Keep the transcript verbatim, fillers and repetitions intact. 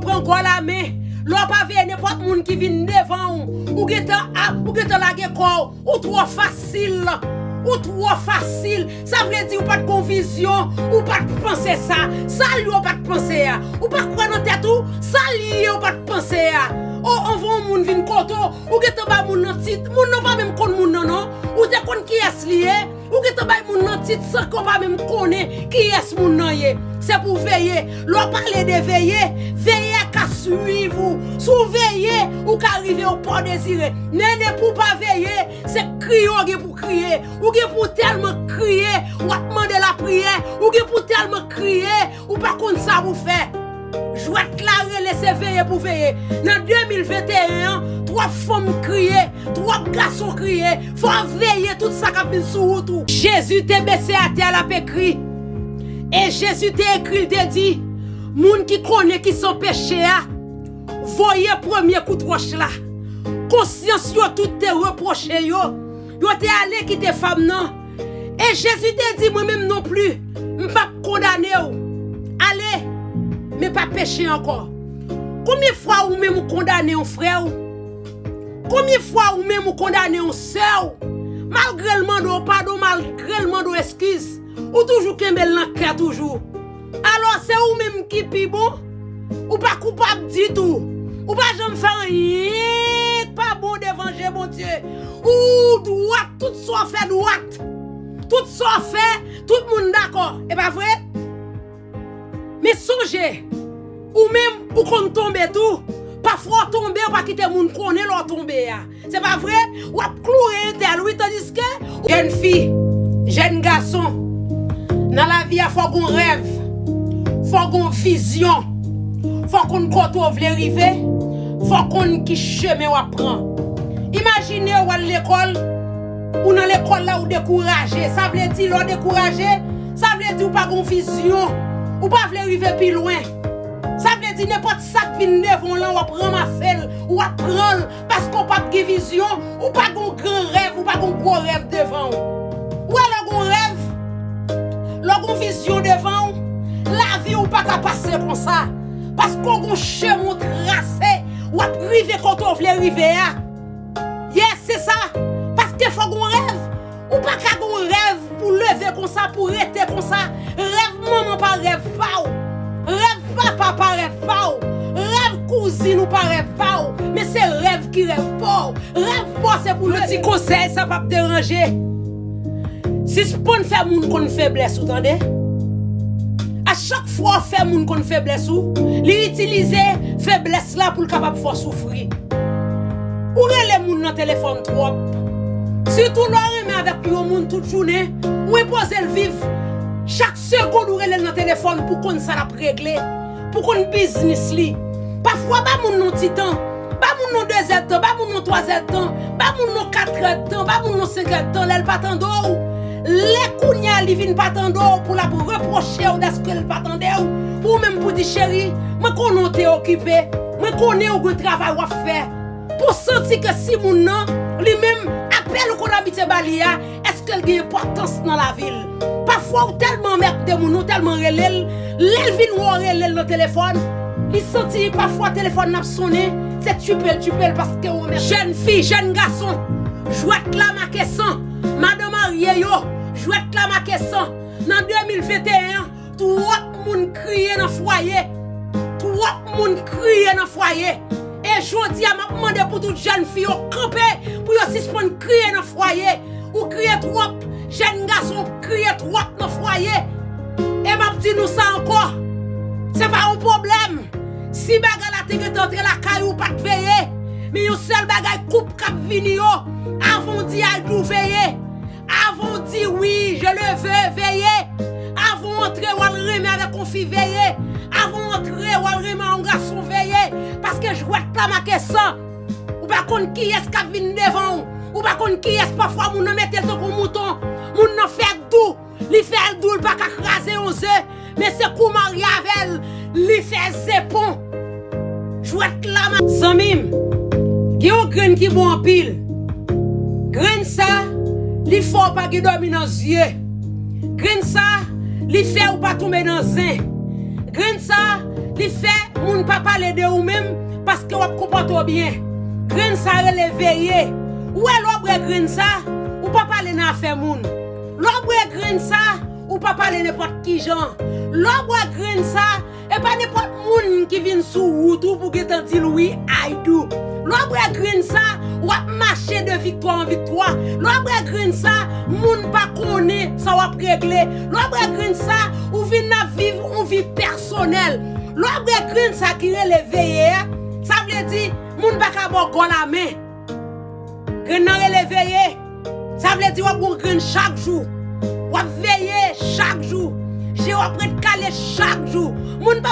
Pran gòl a men. Lè w pa veye nenpòt moun ki vin devan w, ou gentan ap, ou gentan lage kò w. Ou twò fasil. Ou twò fasil. Sa vle di ou pa t gon vizyon, ou pa t panse sa. Sa l ye ou pa t panse a. Ou pa kwè nan tèt ou, sa l ye ou pa t panse a. O, anvan yon moun vin kote w, ou gentan bay moun nan tit. Moun nan pa menm konn moun nan non. Ou te konn kiyès li ye. Ou gentan bay moun nan tit san ke w pa menm konnen kiyès moun nan ye. Se pou w veye. Lè w pale de veye, veye a ka swiv ou. Si w veye, ou ka rive o pa w dezire. Men depi w pa veye, se kriye w gen pou kriye. Ou gen pou tèlman kriye, w ap mande lapriyè. Ou gen pou tèlman kriye, ou pa konn sa pou w fè. Jwèt la rele se veye pou veye. Nan de mil venteyen an, twòp fanm kriye, twòp gason kriye. Fò w veye tout sa k ap vin sou wout ou. Jezi te bese atè, l ap ekri. E Jezi te ekri, l te di, moun ki konnen ki san peche a, voye premye kout wòch la. Konsyans yo tout te repwoche yo. Yo te ale kite fanm nan. E Jezi te di, mwen menm non pli, m p ap kondane w. Ale, men pa peche ankò. Konbyen fwa ou menm ou kondane yon frè w? Konbyen fwa ou menm ou kondane yon sè w? Malgre l mande w padon, malgre l mande w eskiz, ou toujou kenbe l nan kè toujou. Alò, se ou menm ki pi bon. Ou pa koupab ditou. Ou pa janm fè anyen k pa bon devan je Bondye. Ou dwat, tout sa w fè dwat. Tout sa w fè, tout moun dakò. E pa vre? Men sonje, ou menm, ou konn tonbe tou. Pafwa w tonbe, ou pa kite moun konnen lè w tonbe a. Se pa vre? W ap kloure entèl, wi, tandiske jèn fi, jèn gason, nan lavi a, fò gon rèv, fò gon vizyon, fò konn kote w vle rive, fò konn ki chemen w ap pran. Imajine w al lekòl, ou nan lekòl la, ou dekouraje. Sa vle di, lè w dekouraje, sa vle di ou pa gon vizyon, ou pa vle rive pi lwen. Sa vle di, nenpòt sa k vin devan w lan, w ap ranmase l, w ap pran l, paske w p ap gen vizyon, ou pa gon gran rèv, ou pa gon gwo rèv devan w. Ou wè lè w gon rèv, lè w gon vizyon devan w, lavi w pa ka pase konsa. Paske w gon chemen w trase, w ap rive kote w vle rive a. Yes, se sa. Paske fò gon rèv. Ou pa ka gon rèv pou leve konsa, pou rete konsa. Rèv manman pa rèv pa w. Rèv papa pa rèv pa w. Rèv kouzin ou pa rèv pa w. Men se rèv ki rèv pa w. Rèv pa w se pou leve. Yon ti konsèy, sa p ap deranje. Sispann fè moun konn feblès ou, tande. A chak fwa w fè moun konn feblès ou, li itilize feblès la pou l kapab fè w soufri. Ou rele moun nan telefòn twòp. Sitou lè w renmen avèk yon moun tout jounen, ou enpoze l viv. Chak segonn ou rele l nan telefòn pou konn sa l ap regle, pou konn biznis li. Pafwa ba moun nan ti tan, ba moun nan dezèdtan, ba moun nan twazèdtan, ba moun nan katrèdtan, ba moun nan senkèdtan, lè l pa tande w. Lè kounye a li vin pa tande w, pou l ap repwoche w dèske l pa tande w, pou ou menm pou di, cheri, mwen konnen w te okipe, mwen konnen w gen travay w ap fè. Pou santi ke si moun nan, li menm, apèl ou konn abitye ba li a, èske l gen enpòtans nan lavi l? Pafwa ou tèlman anmède moun, ou tèlman rele l, lè l vin wè w rele l nan telefòn, li santi pafwa telefòn nan ap sonnen, se tchipe l, tchipe l, paske ou remèt. Jèn fi, jèn gason, jwèt la make san. Madan marye yo, jwèt la make san. Nan de mil venteyen an, twòp moun kriye nan fwaye. Twòp moun kriye nan fwaye. E jodi a, m ap mande pou tout jèn fi yo kanpe, pou yo sispann kriye nan fwaye. Ou kriye twòp, jèn gason, ou kriye twòp nan fwaye. E m ap di nou sa ankò, se pa yon pwoblèm. Si bagay la te gentan antre lakay ou, ou pa t veye. Men yon sèl bagay, koup k ap vini yo, avan w di I do, veye. Avan w di wi, je le veux, veye. Avan w antre w al renmen avèk yon fi, veye. Avan w antre w al renmen yon gason, veye. Paske jwèt la make san. Ou pa konn kiyès k ap vin devan w. Ou pa konn kiyès, pafwa moun nan mete l tankou mouton. Moun nan fè dou. Li fè l dou, l pa ka kraze yon ze. Men se kou marye avè l, li fè ze pon. Jwèt la ma-, zanmi m, gen yon grenn ki bon anpil. Grenn sa, li fè w pa gen dòmi nan zye. Grenn sa, li fè ou pa tonbe nan zen. Grenn sa, Li fè moun pa pale de ou menm paske w ap konpòte w byen. Grenn sa rele veye. Ou wè lè w bwè grenn sa, ou pa pale nan afè moun. Lè w bwè grenn sa, ou pa pale nenpòt ki jan. Lè w bwè grenn sa, e pa nenpòt moun ki vin sou wout ou pou gentan di l wi, I do. Lè w bwè grenn sa, w ap mache de viktwa an viktwa. Lè w bwè grenn sa, moun pa konnen sa w ap regle. Lè w bwè grenn sa, ou vin ap viv yon vi pèsonèl. Lè w bwè grenn sa ki rele veye a, sa vle di moun pa ka ba w gòl a men. Grenn nan rele veye. Sa vle di w ap gon grenn chak jou. W ap veye chak jou. Je w ap ret kale chak jou. Moun pa